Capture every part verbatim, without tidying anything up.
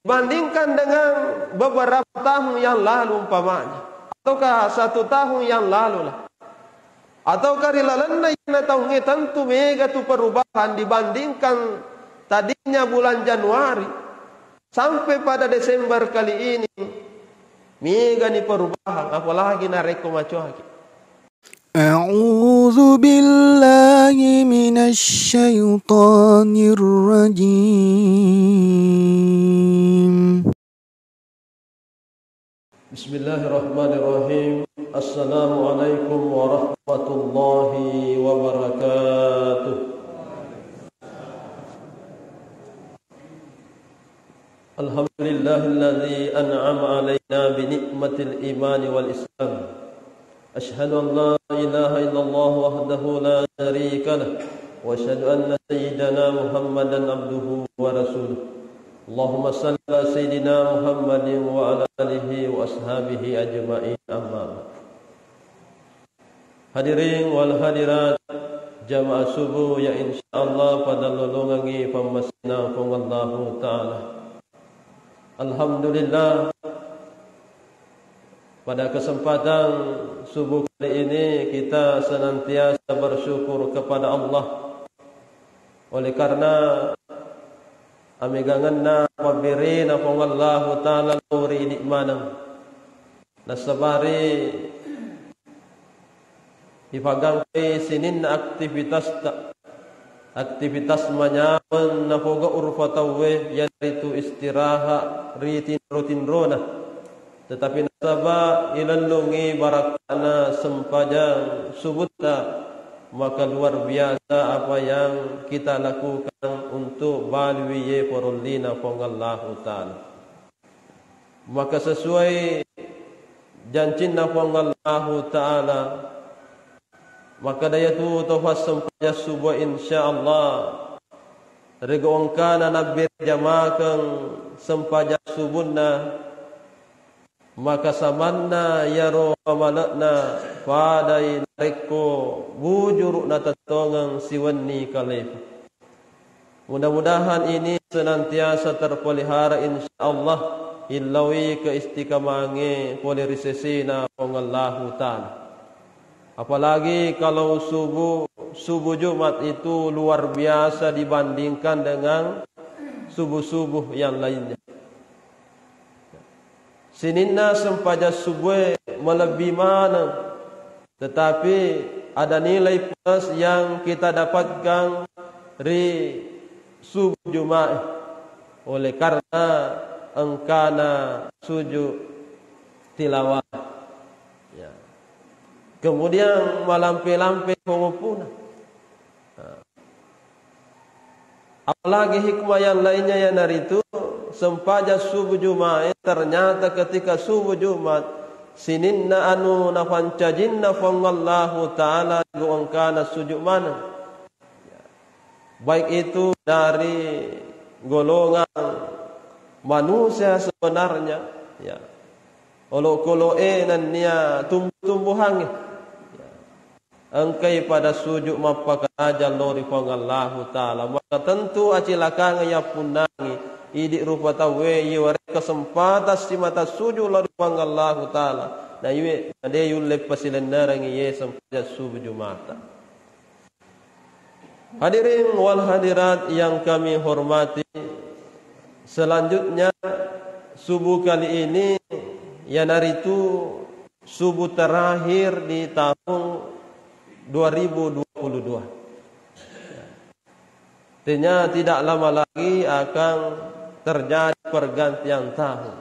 Dibandingkan dengan beberapa tahun yang lalu umpamanya, ataukah satu tahun yang lalu lah, ataukah ri lalenna iyana taungnge, tentu mega tu perubahan dibandingkan tadinya bulan Januari sampai pada Desember kali ini, megani perubahan, apalagi narekko macoaki. أعوذ بالله من الشيطان الرجيم. بسم الله الرحمن الرحيم. السلام عليكم ورحمة الله وبركاته. الحمد لله الذي أنعم علينا بنعمة الإيمان والإسلام. أشهد أن لا إله إلا الله وحده لا شريك له، وأشهد أن سيدنا محمدا عبده ورسوله. اللهم صل على سيدنا محمد وعلى آله وأصحابه أجمعين، أما بعد. Hadirin wal hadirat, jamaah subuh yang insyaallah pada lolongangi pammasena Puang Allahu Ta'ala. Alhamdulillah, pada kesempatan subuh kali ini kita senantiasa bersyukur kepada Allah oleh karena amegangenna pabbérena Puang Allahu Ta'ala lao ri idi maneng. Nasabari ipagangkai sininna aktivitasta, aktivitas manyameng napoga urupa tauwe, iyanaritu istirahat ri tinro-tinrona. Tetapi nasaba ilellungi barakka'na sempajang subutta, maka luar biasa apa yang kita lakukan untuk balui ye porollina Puang Allahu Ta'ala. Maka sesuai jancinna Puang Allahu Ta'ala, maka dayatu to passempajang subuh insyaallah rega engkana nabbere jamakeng sempajang subunna, maka samanna iyaro pamale'na padai narekko bujuru' natettongeng siwenni kalefa. Mudah-mudahan ini senantiasa terpelihara insyaallah, illaui keistiqamangnge pole ri sesena Puang Allahu Ta'ala. Apalagi kalau subuh, subuh Jumat itu luar biasa dibandingkan dengan subuh-subuh yang lainnya. Sininna sempajang subuh malebbi maneng, tetapi ada nilai plus yang kita dapatkan ri subuh Jumat oleh karena engkana sujud tilawah. Ya. Kemudian malampe-lampe pengepuna. Nah. Apalagi hikmah yang lainnya, iyanaritu sempajang subuh Jumat, ternyata ketika subuh Jumat, sininna anu napancajinna Puang Allahu Ta'ala ri engkana sujud maneng. Baik itu dari golongan manusia sebenarnya, ya, olokolo'e nennia tumbuh-tumbuhangnge, ya, engkai pada sujud mappakaraja lao ri Puang Allahu Ta'ala, maka tentu acilakangeng yappunnangi idi rupa tauwe iware kesempatan simata sujud lao ri Puang Allahu Ta'ala, na iwe nade yulle pasilennerengngi ye sempajang subuh Jumata. Hadirin wal hadirat yang kami hormati, selanjutnya subuh kali ini iyanaritu subuh terakhir di tahun dua ribu dua puluh dua. Artinya tidak lama lagi akan terjadi pergantian tahun.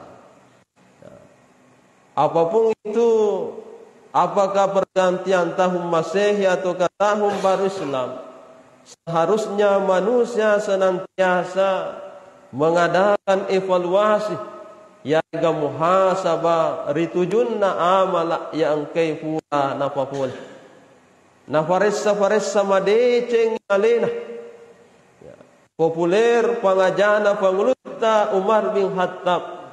Apapun itu, apakah pergantian tahun Masehi ataukah tahun baru Islam, seharusnya manusia senantiasa mengadakan evaluasi, iyaga muhasabah ri tujunna amala iya engkai pura napapole. Nafaressa-faressa madeceng alena. Ya. Populer pangajana Pangulutta Umar bin Khattab.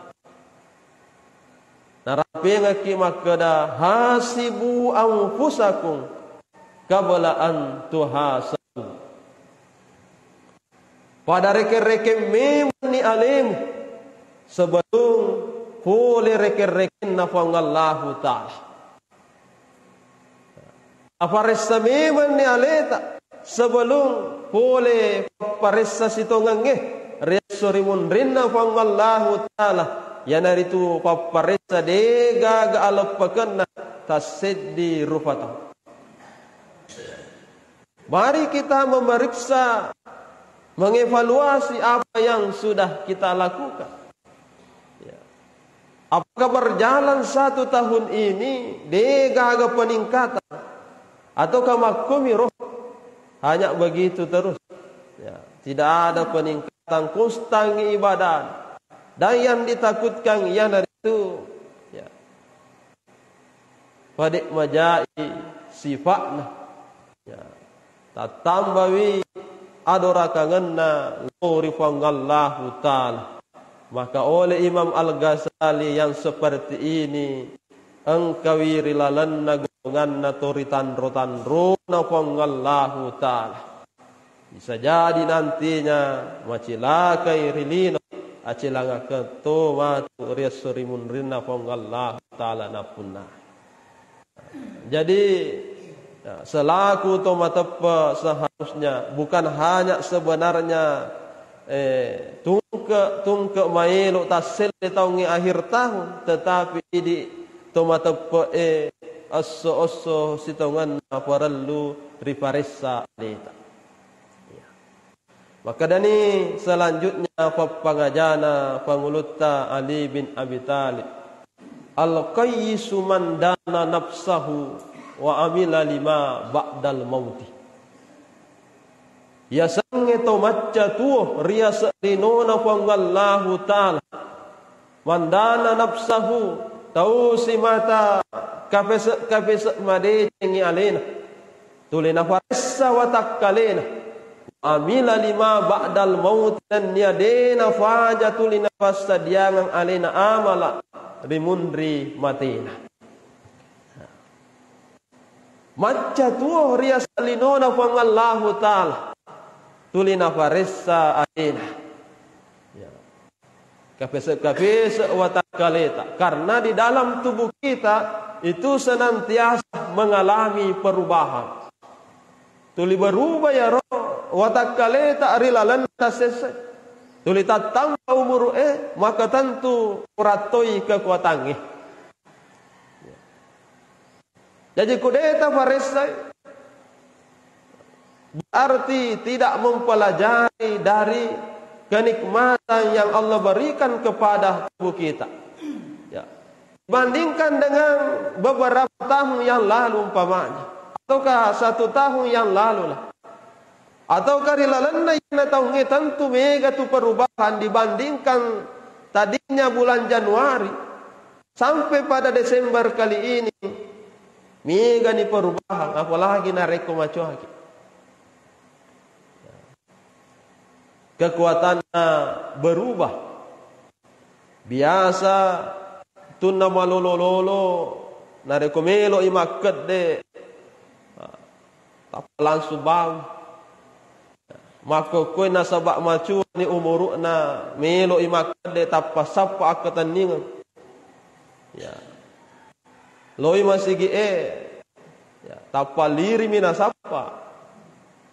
Narampengekki makkeda, "Hasibu anfusakum qabla an tuhasabu." Pada rekeng-rekeng memanni alemu sebelum pole rekeng-rekenna Puang Allahu Ta'ala. Aparessa memenni aleta sebelum pole papparessa sitongengnge ri esso ri munrinna Puang Allahu Ta'ala, iyanaritu papparessa degaga aleppakenna tasseddi rupa tau. Mari kita memeriksa, mengevaluasi apa yang sudah kita lakukan. Ya. Apakah berjalan satu tahun ini degaga peningkatan? Ataukah makkumiro hanya begitu terus? Ya, tidak ada peningkatan, konstan ibadah. Dan yang ditakutkan iyanaritu, ya, pada majai sifa'na. Ya. Tattambawi adorakangenna lao ri Puang Allahu Ta'ala. Maka oleh Imam Al-Ghazali yang seperti ini, engkawi ri lalenna golonganna to ritanro-tanrona Puang Allahu Ta'ala. Bisa jadi nantinya macilakai ri lino, acilangakeng to matu ri esso ri munrinna Puang Allahu Ta'ala napunnai. Jadi, ya, selaku to mateppe seharusnya bukan hanya sebenarnya, eh, tungke-tungke maelo tasselle taungnge akhir tahun, tetapi idi to mateppe e esso-esso sitongenna parellu riparessa aleta. Ya. Makkedani selanjutnya pappangajana Pangulutta Ali bin Abi Thalib, "Al-qayyisu man dana nafsahu wa amila lima ba'dal mauti." Yasengnge to macca tuo riase linona Puang Allahu Ta'ala. Mandana nafsahu, tau simata kapese-kapese madecengi alena. Tuli nafaressa watakkalena. Amila lima ba'dal maut, nennia de nafaja tuli nafassadiangang alena amala ri munri matena. Macca tuo riase linona Puang Allahu Ta'ala. Tuli nafaressa alena. Ya. Kapese-kapese watakkaleta. Karena di dalam tubuh kita itu senantiasa mengalami perubahan. Tuli berubah yaro watakkaleta ri lalenna tasesse. Tuli tattamba umuru e, maka tentu kurattoi kekuatangnge. Jadi, ku de tafaressai, berarti tidak mempelajari dari kenikmatan yang Allah berikan kepada tubuh kita. Ya. Dibandingkan dengan beberapa tahun yang lalu umpamanya, ataukah satu tahun yang lalu lah. Ataukah ri lalenna iyana taungnge tentu mega tu perubahan dibandingkan tadinya bulan Januari sampai pada Desember kali ini, mega ni perubahan, apalagi narekko macoaki. Kekuatanna berubah. Biasa tunna malolo-lolo, narekko melo'i makkedde, tappa langsung bau. Makkokkoi nasaba macuani umuru'na, melo'i makkedde tappa sappa akkatenningeng. Ya. Loi masigi'e, ya, tappa lirimi nasappa.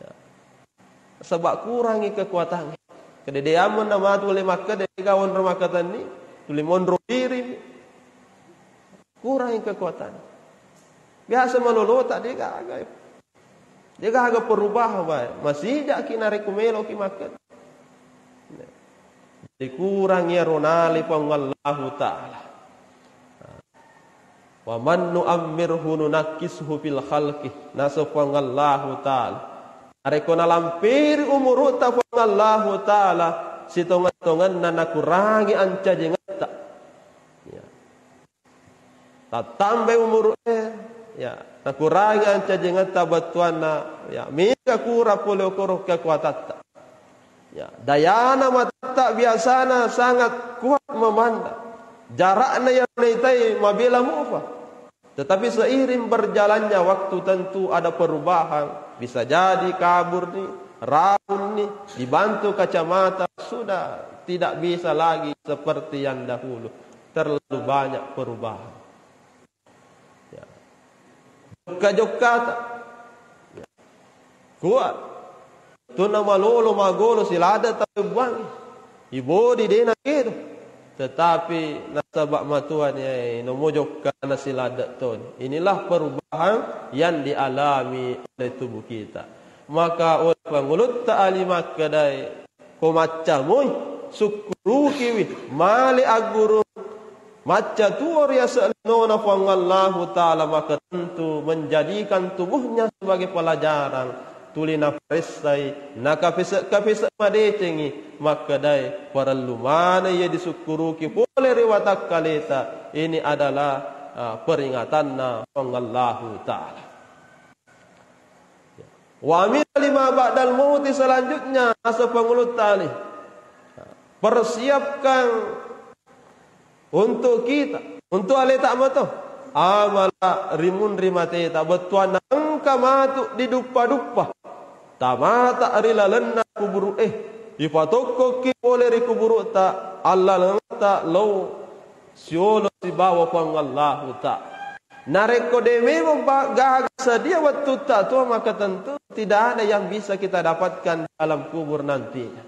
Ya. Saba kurangi kekuatangnge. Kededeammenna matu le makkede, dega onro makkatenni, tuli monro lirimi. Kurangi kekuatan. Biasa malolota, degaga. Degaga perubahan bae. Masijaki narekko meloki makkede. Jadi kurang iyaro nale Puang Allahu Ta'ala. Wa man nu'ammirhu nunakkishu fil khalqi, naseng Puang Allahu Ta'ala. Narekko nalampiri umuru'ta Puang Allahu Ta'ala, sitonget-tongenna nakurangi ancajengetta. Ya. Tattambai umuru'e, ya, nakurangi ancajengetta bettuanna, ya, mega kura pole okoro kekuatatta. Ya, dayana matatta biasana sangat kuat memandang. Jarakna yang naitai mabela mufa. Tetapi seiring berjalannya waktu tentu ada perubahan. Bisa jadi kabur ni, raun ni, dibantu kacamata, sudah tidak bisa lagi seperti yang dahulu. Terlalu banyak perubahan. Ya. Jokka-jokkata. Ya. Kuat. Tuna malolo magolo siladde' tabe buangi. Ibodi dena kedo. Tetapi nasaba' matuani, eh, nomo jokkana siladde' toni. Inilah perubahan yang dialami oleh tubuh kita. Maka oleh pangulutta ali makkedai, ko maccamoi, sukkurukiwi, male aggurung, macca tuo ri ase' linona Puang Allahu Ta'ala, maka tentu menjadikan tubuhnya sebagai pelajaran, tuli naparessai, nakapese'-kapese' madecengi, makkedai, parellu maneng iya disukkuruki pole ri watakkaleta. Ini adalah, ah, peringatanna Puang Allahu Ta'ala. Wa amila lima ba'dal mauti, selanjutnya, asa pangulutta ali. Persiapkan untuk kita, untuk aleta mato. Amala rimunri mateta, bettuanna engka matu diduppa-duppa. Tamata ri lalenna kuburu, eh, ipatokkokki pole ri kuburu'ta, allalengta lao siolo sibawa Puang Allahu Ta'ala. Narekko de' memang ba-, gaga sedia wettutta tuo, maka tentu tidak ada yang bisa kita dapatkan di alam kubur nantinya.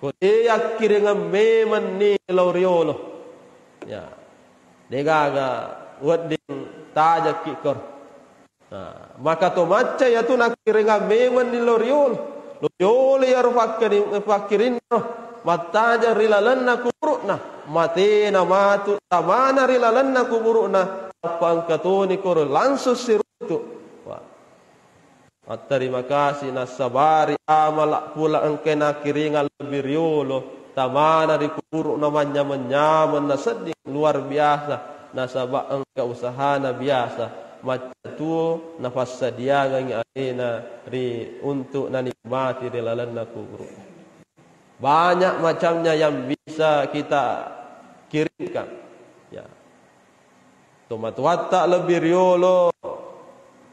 Ko de' yakkirengeng memenni lao riolo. Ya. De' gaga wedding tajakki koro. Nah, maka to macca iyatu nakkirengeng memenni lao riolo. Lao riolo iyaro fakkiri-, fakkirinna, mattajeng ri lalenna kuburu'na. Matena matu tamana ri lalenna kuburu'na. Tappa engka toni koro langsung siruntu. Wah. Matterima kasih nassabari amala pula engka nakkiringeng lebbi riolo. Tamana ri kuburu'na manyameng-nyameng nasedding luar biasa. Nasaba engka usahana biasa. Macca tuo nafassadiangengngi alena ri, untuk nanikmati ri lalenna kuburu. Banyak macamnya yang bisa kita kiringkan. Ya. Tomatoatta lebbi riolo,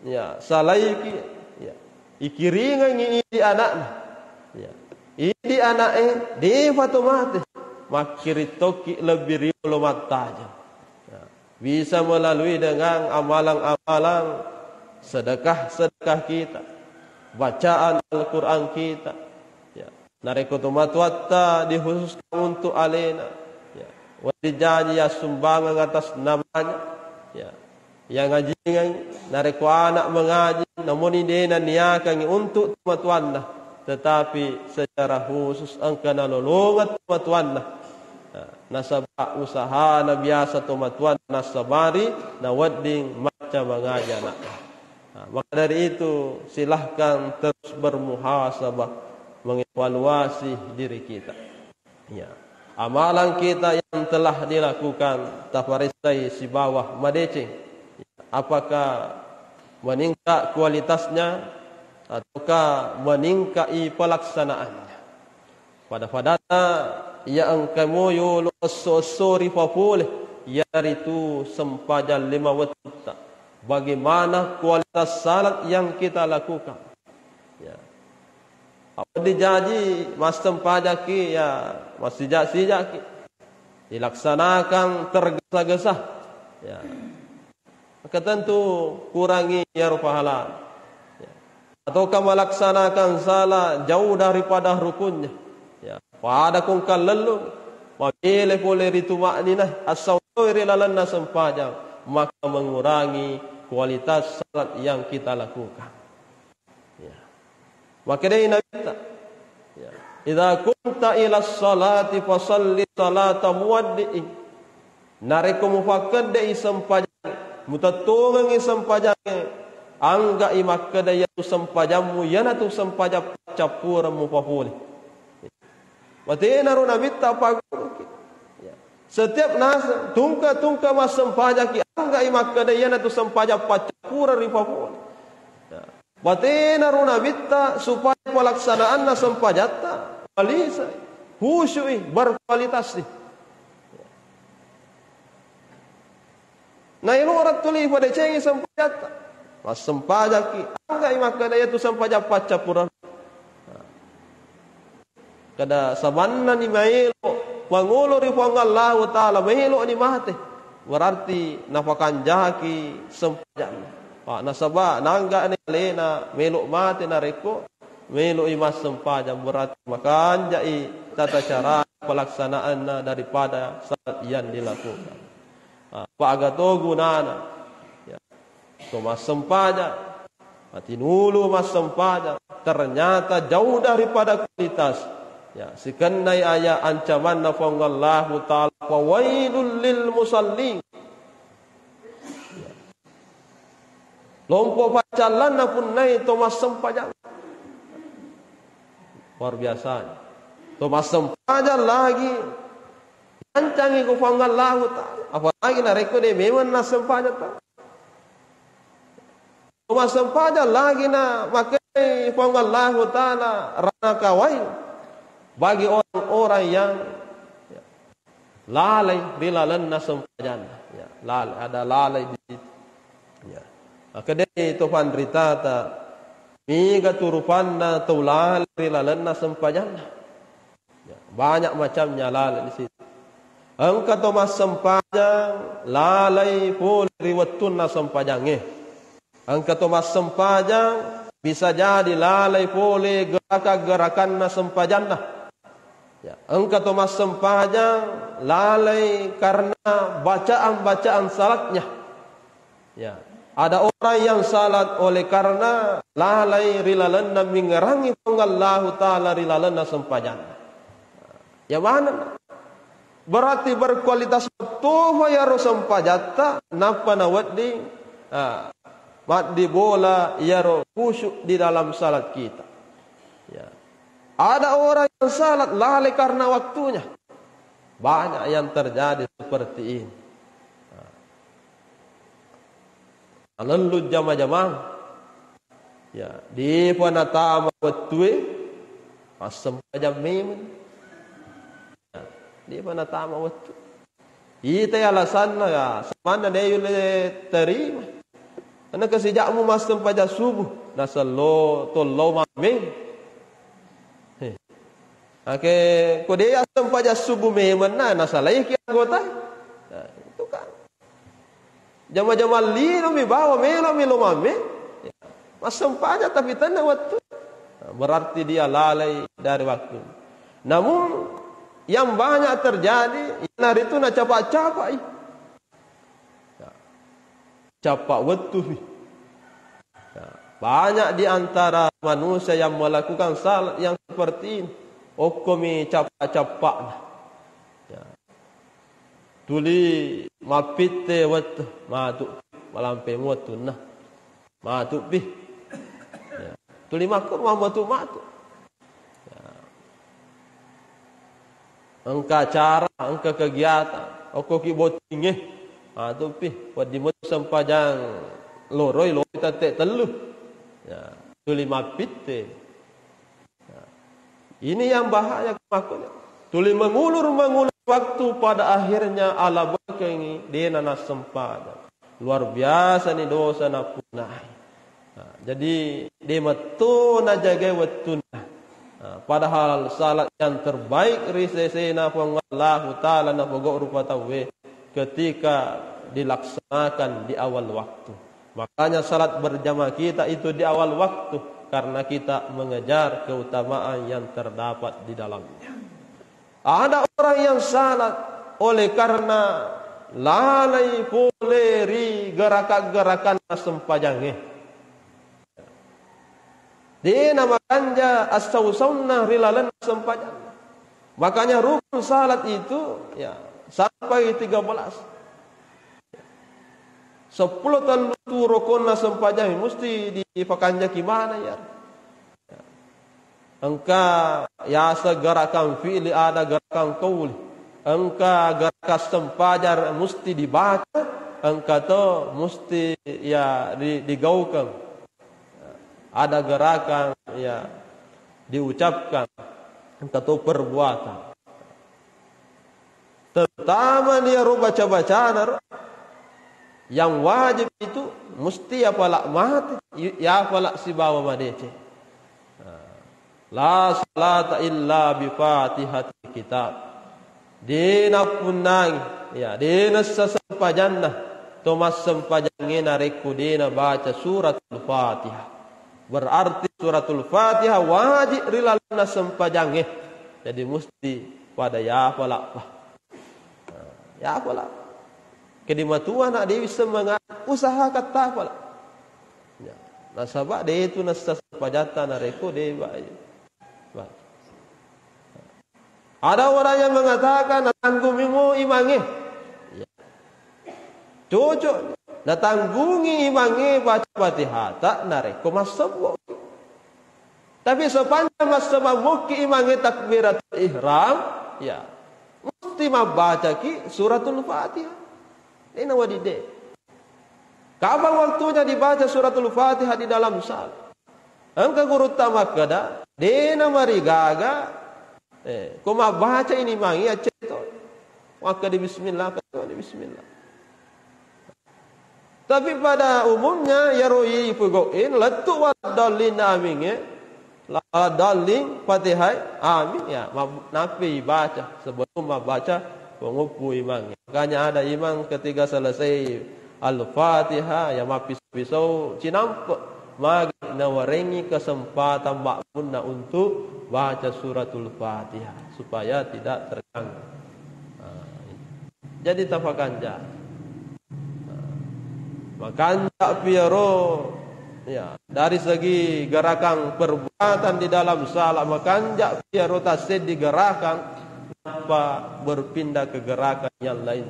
ya, salaiki, ya, ikiringengngi idi ana'na. Ya. Idi ana'e de'fa to mate, makkiring tokki lebbi riolo mattajeng. Ya. Bisa melalui dengan amalan-amalan sedekah-sedekah kita, bacaan Al-Quran kita. Ya. Narekko tomatoatta dikhususkan untuk alena, ya, wedding jaji yassumbangeng atas namanya, ya, yang ngajingeng, narekko anak mengaji, namuni de' naniakangngi untuk tomatoanna, tetapi secara khusus engka nalolongeng tomatoanna. Nah, nasaba usahana biasa tomatoanna nassabari nawedding macca mangaji anakna. Nah, maka dari itu, silahkan terus bermuhasabah, mengevaluasi diri kita. Ya. Amalan kita yang telah dilakukan, taparessai sibawa madeceng. Apakah meningkat kualitasnya ataukah meningkat i pelaksanaannya? Pada-padanna iya engka mo yolo esso-esso ripapole, iyanaritu sempajang lima wettutta. Bagaimana kualitas salat yang kita lakukan? Ya. Apa dijaji massempajakki, ya, massijak-sijakki. Dilaksanakan tergesa-gesa. Ya. Maka tentu kurangi iyaro pahala. Ya. Ataukah melaksanakan salat jauh daripada rukunnya. Ya. Pada ko engka lellung, mabele pole ri tuma'ninah, assautoi ri lalenna sempajang, maka mengurangi kualitas salat yang kita lakukan. Ya. Makkedai Nabitta, ya, "Idza qumta ila sholati fasalli sholata muwaddi'in." Narekko mupakkedde'i sempajang, mutettongengngi sempajangnge, angga'i makkeda iyatu sempajammu, iyanatu sempajang paccappureng mupapole. Matenaro Nabitta pagguruki. Ya. Setiap naseng, tungke-tungke massempajakki, angga'i makkeda iyanatu sempajang paccappureng ripapole. Ya. Matenaro Nabitta supaya pelaksanaanna sempajatta malisai, khusyu'i, berkualitas ni. Nailoreng tuli ipadecengi sempajatta. Massempajakki, angga'i makkeda iyatu sempajang paccappureng. Kada sabannani maelo mangolo ri Puang Allahu Ta'ala, maeloni mate, berarti napakanjaki sempajanna. Pa, nasaba nangga'ni alena melo mate narekko meloi massempajang, berarti makanjai tata cara pelaksanaanna daripada salat yang dilakukan. Ah, pa aga to gunana. Ya. To massempajang, matinulu massempajang, ternyata jauh daripada kualitas. Ya, sikennai ayat ancamanna Puang Allahu Ta'ala, "Fawailul lil musallin." Ya. Lompo paccallanna punnai to massempajang. Luar biasa. To massempajang lagi. Ancangi ku Puang Allahu Ta'ala. Apalagi narekko de memang nassempajang ta. Massempajang lagi na makkei Puang Allahu Ta'ala ranakawai bagi orang-orang yang lalai ri lalenna sempajanna. Ya, lalai, ada lalai di situ. Ya. Maka de to panritata, miga turupanna tau lalai ri lalenna sempajanna. Ya, banyak macamnya lalai di situ. Engka to massempajang lalai pole ri wettunna sempajangnge. Engka to massempajang bisa jadi lalai pole gerakan-gerakanna sempajanna. Ya, engka to massempajang lalai karena bacaan-bacaan salatnya. Ya. Ada orang yang salat oleh karena lalai ri lalenna mingerangi Puang Allahu Ta'ala ri lalenna sempajanna. Ya mana? Berarti berkualitas bettufa iyaro sempajatta, nappa nawedding, ah, maddibola iyaro khusyuk di dalam salat kita. Ya. Ada orang yang salat lalai karena waktunya. Banyak yang terjadi seperti ini. Alellu jama-jamang. Ya, depa natama wettue, massempajang memeng. Ya, depa natama wettu. Itai alasanna, ya, samanna de yulle terima. Karena kesija'mu massempajang subuh, nasello tollo mammeng. He. Ake, ko de assempajang subuh memeng na, nasalaiki anggota. Nah, itu kan. Jama-jama lino mi bawa melo mi lo mamme. Massempajang tapi tenna wettu. Nah, berarti dia lalai dari waktu. Namun yang banyak terjadi, iyanaritu nacapa-capai. Ya. Capa wettu mi. Ya. Banyak di antara manusia yang melakukan salat yang seperti ini. Okkomi capa-capa. Ya. Tuli mappitte wettu, matu malampe wettunna. Matu pi. Ya. Tuli makko matu-matu. Ya. Engka acara, engka kegiatan, okkoki bottingnge. Matu pi, wedding mo sempajang loroi, loroi tette tellu. Ya. Tuli mappitte. Ini yang bahaya, makanya tuli mengulur-mengulur waktu, pada akhirnya ala bekengi dena nassempajang. Luar biasa ni dosa napunnai. Nah, jadi de metto najagai wettunna. Nah, padahal salat yang terbaik ri sesena Puang Allahu Ta'ala napogau rupa tauwe ketika dilaksanakan di awal waktu. Makanya salat berjamaah kita itu di awal waktu, karena kita mengejar keutamaan yang terdapat di dalamnya. Ada orang yang salat oleh karena lalai pole ri gerakan-gerakan sempajangnge. Dena makanja assau-saunna ri laleng sempajanna. Makanya rukun salat itu, ya, sampai tiga belas. Seppulo tellu tu rokonna sempajang musti dipakanjaki mana ya. Engka yaseng gerakan fi'li, ada gerakan qauli. Engka gerakan sempajang musti dibaca, engka to musti ya di-, digaukeng. Ada gerakan ya diucapkan, engka to perbuatan. Terutama ni ro baca-bacana ro, yang wajib itu musti yapala mate, yapala sibawa madeceng. Nah, La salata illa bi Fatihatil kitab. De nappunnangi, ya, de nassa sempajanna to massempajangnge narekko de nabaca suratul Fatihah. Berarti suratul Fatihah wajib ri lalenna sempajangnge. Jadi musti pada yafala, Pak. Yafala. Kedi matua nak dewi semangat, usahakan tafala. Ya. Nasaba de tu nassa sempajatta narekko de baca. Baca. Ada orang yang mengatakan, "Natanggungmu imangnge." Ya. Cocok. Natanggungi imangnge baca Fatihata narekko massebbo. Tapi sepanjang massebbo mukki imangnge takbiratul ihram, ya, mesti mabbacaki suratul Fatihah. Ini wadide. Kapan waktunya dibaca suratul Fatihah di dalam salat? Engka gurutta makkeda, dena marigaga, eh, ko mabbaca ini mangi acceto. Makkeda bismillah, makkeda bismillah. Tapi pada umumnya, yaro ipegau'in, lettu waladdallin amingnge, waladdallin, Fatihah, amin, ya, mab-, napi baca sebelum mabaca penguppu imangnge. Makanya ada imang ketika selesai Al-Fatihah, ya, mappisau-pisau cinampe', magi nawarengi kesempatan makmunna untuk baca suratul Fatihah supaya tidak terganggu. Nah, jadi tafakanja. Nah, makanja piaro, ya, dari segi gerakan perbuatan di dalam salat, makanja piaro tasseddi gerakan, tanpa berpindah ke gerakan yang lain.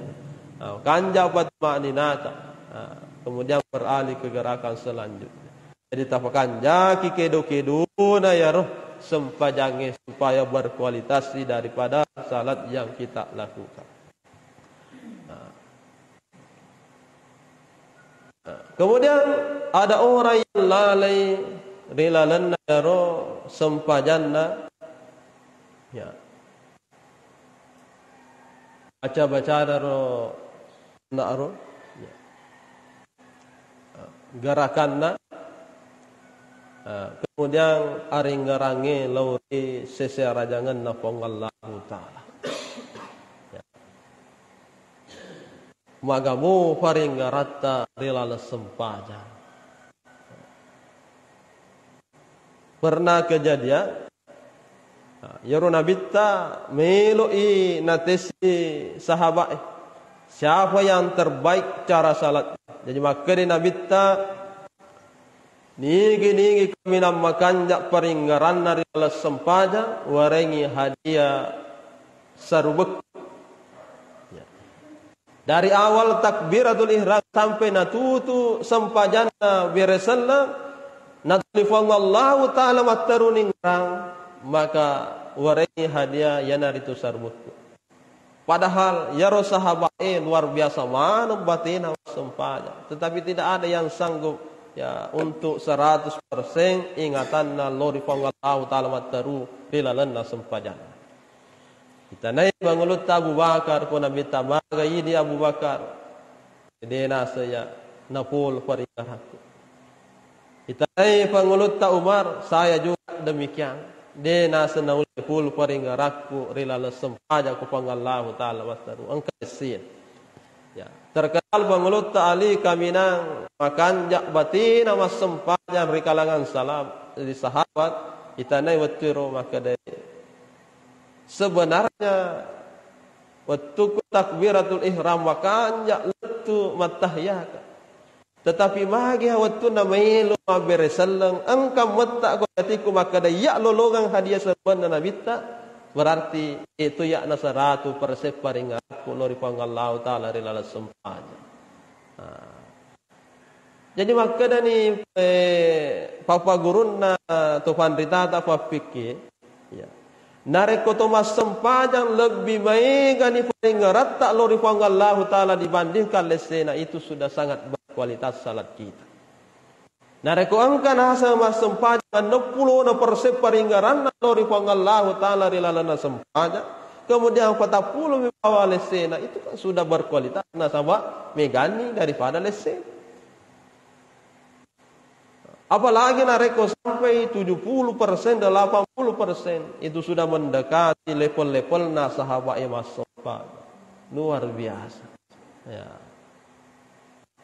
Nah, kanja pada makninata. Nah, kemudian beralih ke gerakan selanjutnya. Jadi tapakanjaki kedo-kedona yaro sempajangnge supaya berkualitas daripada salat yang kita lakukan. Nah. Nah, kemudian ada orang yang lalai ri lalenna yaro sempajanna, ya, baca-bacana ro, na ro, ya, gerakanna, eh, kemudian aringngerangnge lao ri sese arajangenna Puang Allahu Ta'ala. Ya. Magamu paringngerangta ri laleng sempajang. Pernah kejadian, nah, iyaro Nabitta melo'i natesi sahaba'e, siapa yang terbaik cara salat. Jadi makkeda Nabitta, nigi-nigi kaminang makanja paringngeranna ri laleng sempajang, warengi hadiah sarubekku. Ya. Dari awal takbiratul ihram sampai natutu sempajanna bere selleng, natuli Puang Allahu Ta'ala matteru ningngerang, maka warengi hadiah iyanaritu sarubekku. Padahal iyaro sahaba'e luar biasa maneng batena massempajang, tetapi tidak ada yang sanggup, ya, untuk seratus persen ingatanna lao ri Puang Allahu Ta'ala matteru ri lalenna sempajang. Itanai pangulutta Abu Bakar, ko Nabitta, maga idi Abu Bakar? De naseng iya napol paringngerakku. Itanai pangulutta Umar, saya juga demikian. De naseng naulle pol paringngerakku ri laleng sempajang ko Puang Allahu Ta'ala matteru. Engka lessin. Ya, terkenal pangulutta Ali kaminang makanja batena massempajang ri kalangan salam, ri sahabat, itanai wettuero makkedai, sebenarnya wettukku takbiratul ihram makanja lettu mattahiyaka. Tetapi magi wettunna maelo mabbere selleng, engka metta ko atikku makkeda, iya lolongang hadiah saruanna Nabitta, berarti itu yakna seratu persen paringngerakku lao ri Puang Allahu Ta'ala ri laleng sempajang. Nah. Jadi makkedani, eh, papagurunna to panritata pappikke, ya. Narekko to massempajang lebbi maegani paringngeretta lao ri Puang Allahu Ta'ala dibandingkan lessena, itu sudah sangat berkualitas salat kita. Narekko engka naseng massempajang enneng pulona persen paringngeranna lao ri Puang Allahu Ta'ala ri lalenna sempajang, kemudian patappulo mi bawa lessena, itu kan sudah berkualitas nasaba megani daripada lessena. Apalagi narekko sampai tujuh puluh persen, delapan puluh persen, itu sudah mendekati level-levelna sahabat yang massempa. Luar biasa. Ya.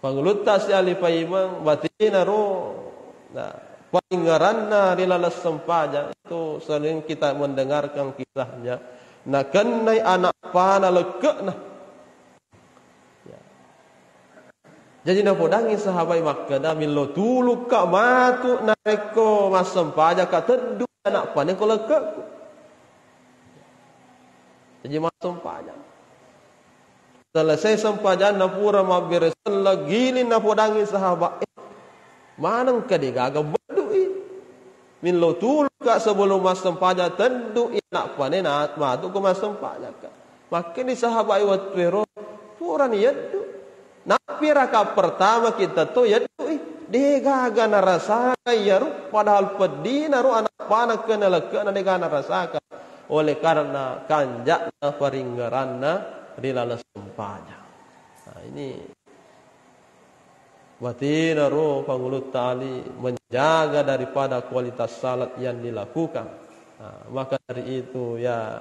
Pangulutta si Ali Paimeng, batinaro, nah, paringngeranna ri laleng sempajang itu sering kita mendengarkan kisahnya. Nakennai anak pana lekke'na. Ya. Jadi napodangngi sahabai makkeda, "Millau tulukka matu narekko massempajakka, teddu anak pane ko lekke'ku." Jadi massempajang. Selesai sempajanna pura mabbere selleng, giling napodangngi sahabat, "Eh, manengka degaga beddu'i? Millau tulukka sebelum massempajang, teddu'i anak pane na matu ko massempajakka." Makkeni sahabai wettuero, "Purani yeddu. Nappi raka pertama kita to yeddu'i. Degaga narasakai iyaro, padahal peddinaro anak pana kena lekke'na degaga narasakai." Oleh karena kanja'na paringngeranna ri laleng sempajang. Nah, ini batinaro Pangulutta Ali menjaga daripada kualitas salat yang dilakukan. Nah, maka dari itu, ya,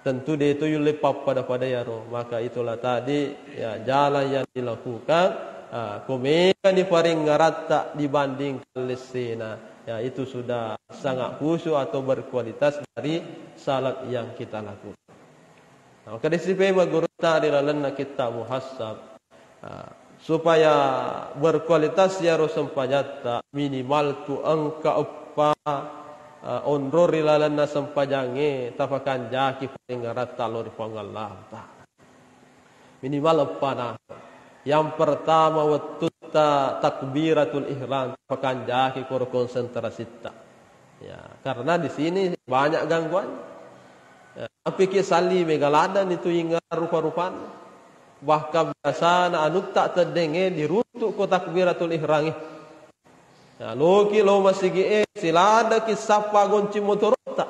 tentu de tu yulle pappada-pada yaro. Maka itulah tadi, ya, jalan yang dilakukan. Ah, ko megani paringngeranna dibandingkan lessena, ya, itu sudah sangat khusyuk atau berkualitas dari salat yang kita lakukan. Nah, maka disipe magurutta ri lalenna kitab Muhasab, ah, supaya berkualitas yaro sempajatta, minimal tu engka eppa, ah, onrong ri lalenna sempajangnge tapakanjaki paringngeranna lao ri Puang Allah Ta'ala. Minimal eppa na. Yang pertama, wettutta takbiratul ihram, tapakanjaki koro konsentrasitta. Ya, karena di sini banyak gangguan. Ya, apiki salli mega ladang itu inga rupa-rupanna. Bahkan biasana anutta teddengnge diruntu ko takbiratul ihrangnge. Ya, loki lo masigi'e, siladaki sappa gonci motorotta.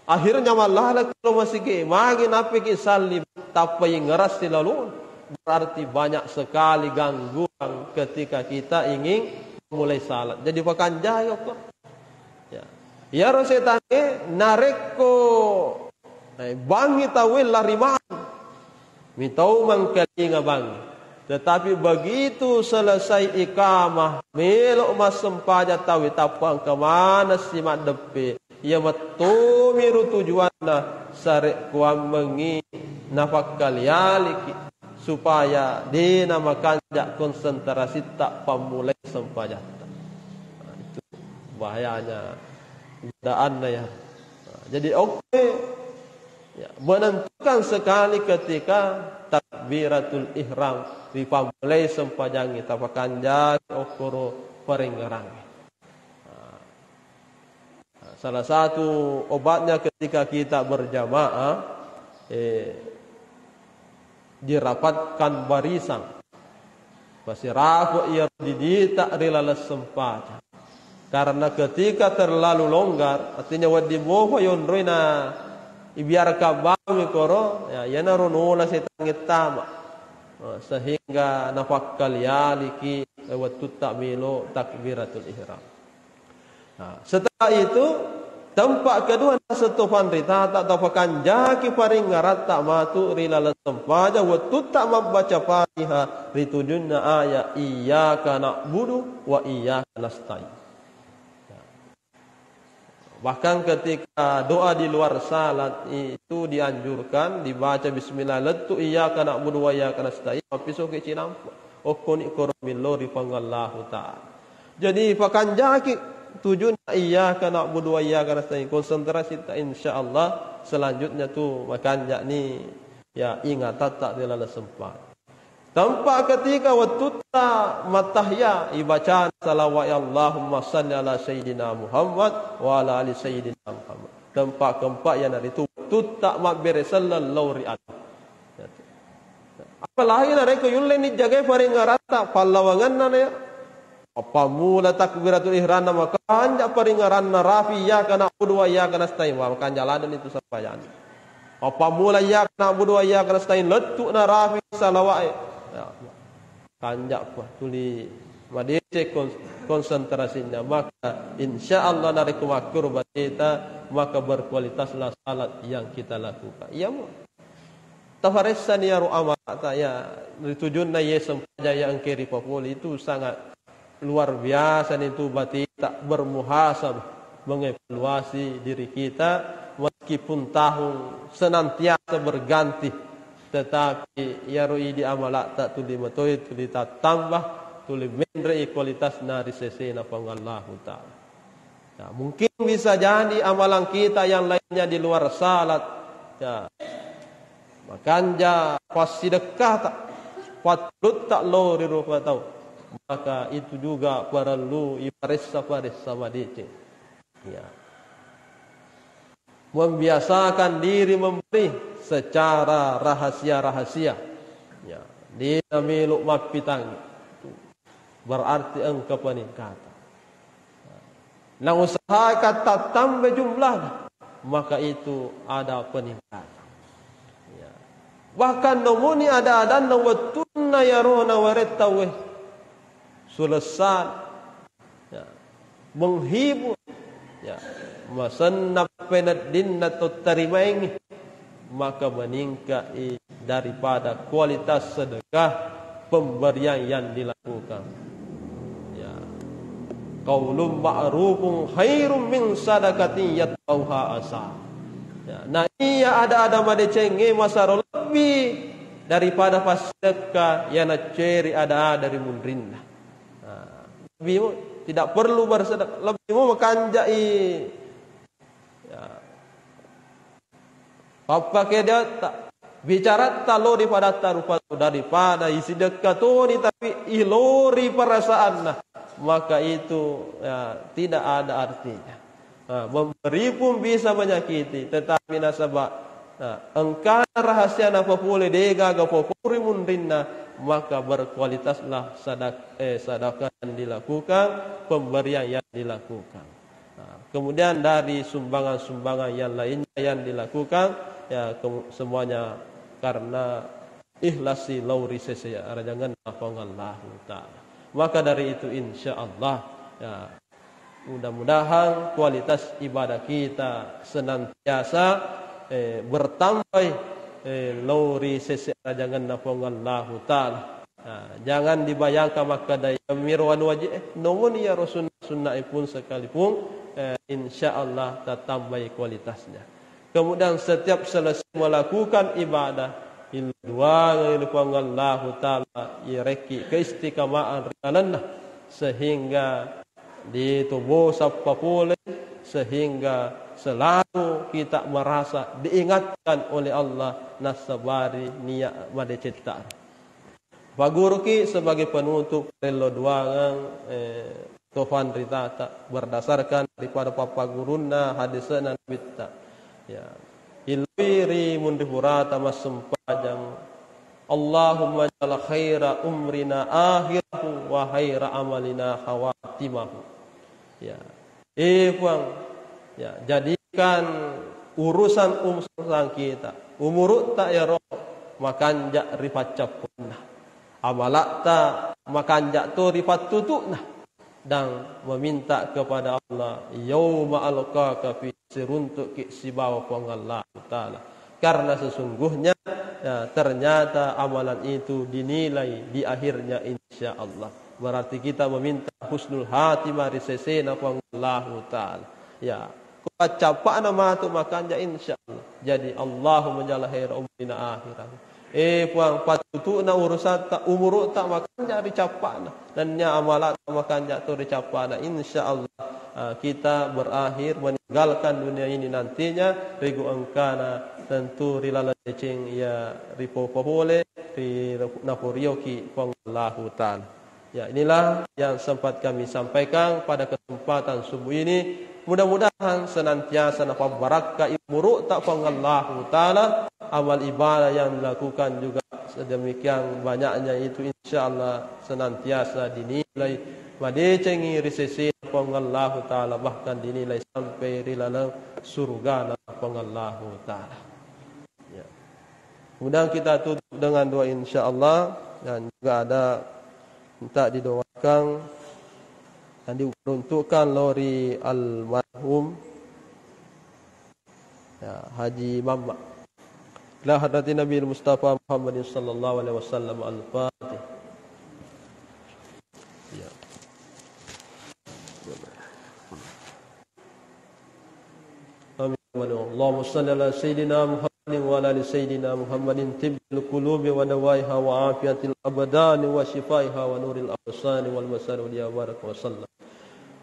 Akhirnya mallalaki lo masigi'e, magi nappiki salli tappa ingerassi lalu. Berarti banyak sekali gangguan ketika kita ingin memulai salat. Jadi pakanjai okko. Ya. Iyaro setangnge narekko, eh, bangngi tauwe lari maneng. Mitau mangkalinga bangngi. Tetapi begitu selesai iqamah, melo massempajang tauwe tappa engka maneng si maddeppe. Iya mettomi ru tujuanna, sarekkuammengngi napakkali-aliki supaya de namakanja konsentrasitta pammulai sempajatta. Nah, itu bahayanya godaanna ya. Nah, jadi oke, ya, menentukan sekali ketika takbiratul ihram ripammulai sempajangnge, tapakanjaki okkoro paringngerangnge. Nah, salah satu obatnya ketika kita berjamaah, eh, dirapatkan barisan. Pasirapo iya didita ri laleng sempajang. Karena ketika terlalu longgar, artinya wedding mopa yonroi na ibiarkan bangngi koro, ya, iyanaro nola setangnge tama. Eh, sehingga napakkali-aliki, eh, wettutta melo takbiratul ihram. Nah, setelah itu, tempat kedua naseng to panritata, tapakanjaki paringngeranna matu ri laleng sempajang wettutta mabbaca Fatihah ri tujunna ayat iyyaka na'budu wa iyyaka nasta'in. Bahkan ketika doa di luar salat itu dianjurkan dibaca bismillah lettu iyyaka na'budu wa iyyaka nasta'in, mappisoki cinampa. Okkoni koro millau ri Puang Allahu Ta'ala. Jadi, pakanjaki tujunna iyyaka na'budu wa iyyaka nasta'in. Konsentrasi ta, insya Allah selanjutnya tu makanjani, ya, ingatatta ri laleng sempat. Tempat ketika wettutta mattahiyat, ibacana salawat, Allahumma salli ala Sayyidina Muhammad wa ala ali Sayyidina Muhammad. Tempat keempat iyanaritu wettutta mabbere selleng lao ri ati. Apalagi narekko yulle ni jagai paringngeranna, pallawangenna na ya. Appammula takbiratul ihramna makanja paringngeranna rafi, iyyaka na'budu wa iyyaka nasta'in, wa makanja ladeni tu sampajanna. Appammula iyyaka na'budu wa iyyaka nasta'in, lettu na rafi salawa'e. Ya. Kanja pa tuli madeceng kon konsentrasinna, maka insya Allah narekko makkuro bateta, maka berkualitaslah salat yang kita lakukan. Iya mo. Tafaressani iyaro amalata, ya, ritujunna iye sempajang ya engke ripapole itu sangat luar biasa nitu bateta bermuhasabah, mengevaluasi diri kita meskipun tahun senantiasa berganti, tetapi iyaro idi amalata tuli matoi, tuli tattambah, tuli menre'i kualitasna ri sesena Puang Allahu Ta'ala. Ya, mungkin bisa jadi amalan kita yang lainnya di luar salat. Ya. Makanja passidekkata, pattulutta lao ri rupa tau. Maka itu juga parellu iparessa-paressa madeceng. Ya. Membiasakan diri memberi secara rahasia-rahasia. Ya. Dena melo mappitangngi. Berarti engka peningkatan. Nausahakan tattamba jumlahna, maka itu ada peningkatan. Ya. Bahkan nomoni ada-adanna wettunna iyaro nawaretta we sulessan, ya, menghibur, ya, masenna peneddinna to tarimaengngi, maka meningkat i daripada kualitas sedekah pemberian yang dilakukan. Ya. Qaulun ma'rufun khairum min sadaqatin yatba'uha adza. Ya. Nah, iya ada-ada madecengnge masaro lebbi daripada passedekka iya nacceri ada-ada ri munrinna. Nah, lebbi mo, tidak perlu bersedekah, lebbi mo makanjai. Ya. Pappakedatta, bicaratta lao ri padatta rupa tau daripada isidekka toni tapi ilori perasaanna, maka itu, ya, tidak ada artinya. Nah, memberi pun bisa menyakiti, tetapi nasaba, nah, engkana rahasia napapole degaga popori munrinna, maka berkualitaslah sadak-, eh, sedekah yang dilakukan, pemberian yang dilakukan. Nah, kemudian dari sumbangan-sumbangan yang lainnya yang dilakukan, ya, ke-, semuanya karena ikhlas si lao ri sese arajangenna Puang Allahu Ta'ala. Maka dari itu, insya Allah, ya, mudah-mudahan kualitas ibadah kita senantiasa, eh, bertambah, eh, lao ri sese arajangenna Puang Allahu Ta'ala. Nah, jangan dibayangkan makkeda, "Iya miro anu wajib, eh, nomoni iyaro sunnah-sunnah pun sekalipun, eh, insya Allah tatambai kualitasnya." Kemudian setiap selesai melakukan ibadah, illo duangengi Puang Allahu Ta'ala, iyarekki keistiqamaan ri lalenna, sehingga ditobosa papole, sehingga selalu kita merasa diingatkan oleh Allah, nassabari niat madecetta. Paguruki sebagai penutup, parello duangeng, eh, to fanritata berdasarkan daripada pappagurunna hadisena Nabitta. Ya. Illoi ri munri purata massempajang, Allahumma ja'al khaira umrina akhirahu wa khaira amalina khawatimahu. Ya. Eh, Puang, ya, jadikan urusan-urusan kita, umurutta ero makanja ri paccappuanna. Amalatta makanja to ri pattutu'na. Dan meminta kepada Allah, yauma alqaka fi, siruntu'ki sibawa Puang Allahu Ta'ala. Karena sesungguhnya, ya, ternyata amalan itu dinilai di akhirnya, insya Allah. Berarti kita meminta husnul khatimah ri sesena Puang Allahu Ta'ala. Ya, ko paccappa'na matu makanja, insya Allah. Jadi, Allahumma ja'al khaira umrina akhirah. Eh, Puang, pattutu'na urusatta, umurutta makanja ri cappa'na. Nennia amalatta makanja to ri cappa'na. Insya Allah, ah, kita berakhir meninggalkan dunia ini nantinya, rigu engkana tentu ri laleng deceng iya ripopo pole, ri naporioki Puang Allahu Ta'ala. Ya, inilah yang sempat kami sampaikan pada kesempatan subuh ini. Mudah-mudahan senantiasa napabbarakkai umurutta Puang Allahu Ta'ala, amal ibadah yang dilakukan juga sedemikian banyaknya itu, insya Allah, senantiasa dinilai madecengi ri sese Puang Allahu Ta'ala, bahkan dinilai sampai ri laleng surgana Puang Allahu Ta'ala. Ya. Kemudian kita tutup dengan doa, insya Allah, dan juga ada minta didoakan Jadi peruntukkan lo ri almarhum, ya, Haji Mamma. Ila hadratin Nabi Mustafa Muhammadin sallallahu alaihi wasallam. Al-Fatih. Ya. Amin. Allahumma salli ala sayyidina Muhammadin wa ala ali sayyidina Muhammadin, tibbil qulubi wa dawaiha wa afiyatil abdani wa shifaiha wa nuril absari wal basari wa diya baraka wa sallam.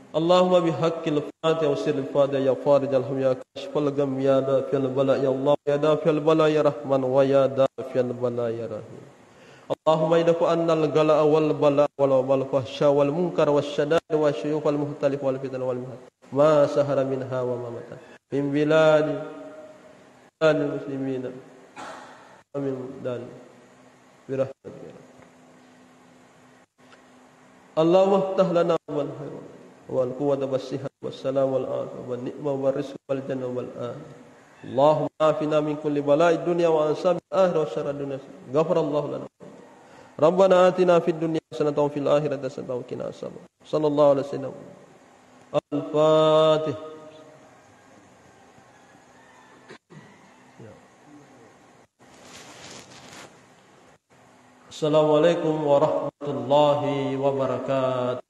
Allahumma bihaqqil Fatiha wa sirril Fatiha, ya farijal ham, ya kashifal gham, ya dafi'al bala, ya Allah, ya dafi'al bala, ya Rahman, wa ya dafi'al bala, ya Rahim. Allahumma idfa annal gala wal bala wal wabal fahsya wal munkar was syada'id wa syuyukh wal muhtalif wal fitan wal mihal ma sahara minha wa ma batan. Min biladi, biladi muslimina. Amin. Dan birahmatika. Allahumma iftah lana abwabal khair wal quwwata was sihat was salam wal afiyah wan ni'mah war rizq wal jannah wal afiyah. Allahumma afina min kulli bala'id dunya wa azabil akhirah wa syarrad dunya. Ghafarallahu lana. Rabbana atina fid dunya hasanatan wa fil akhirati hasanatan wa qina azaban. Sallallahu alaihi wasallam. Al-Fatih. Assalamualaikum warahmatullahi wabarakatuh.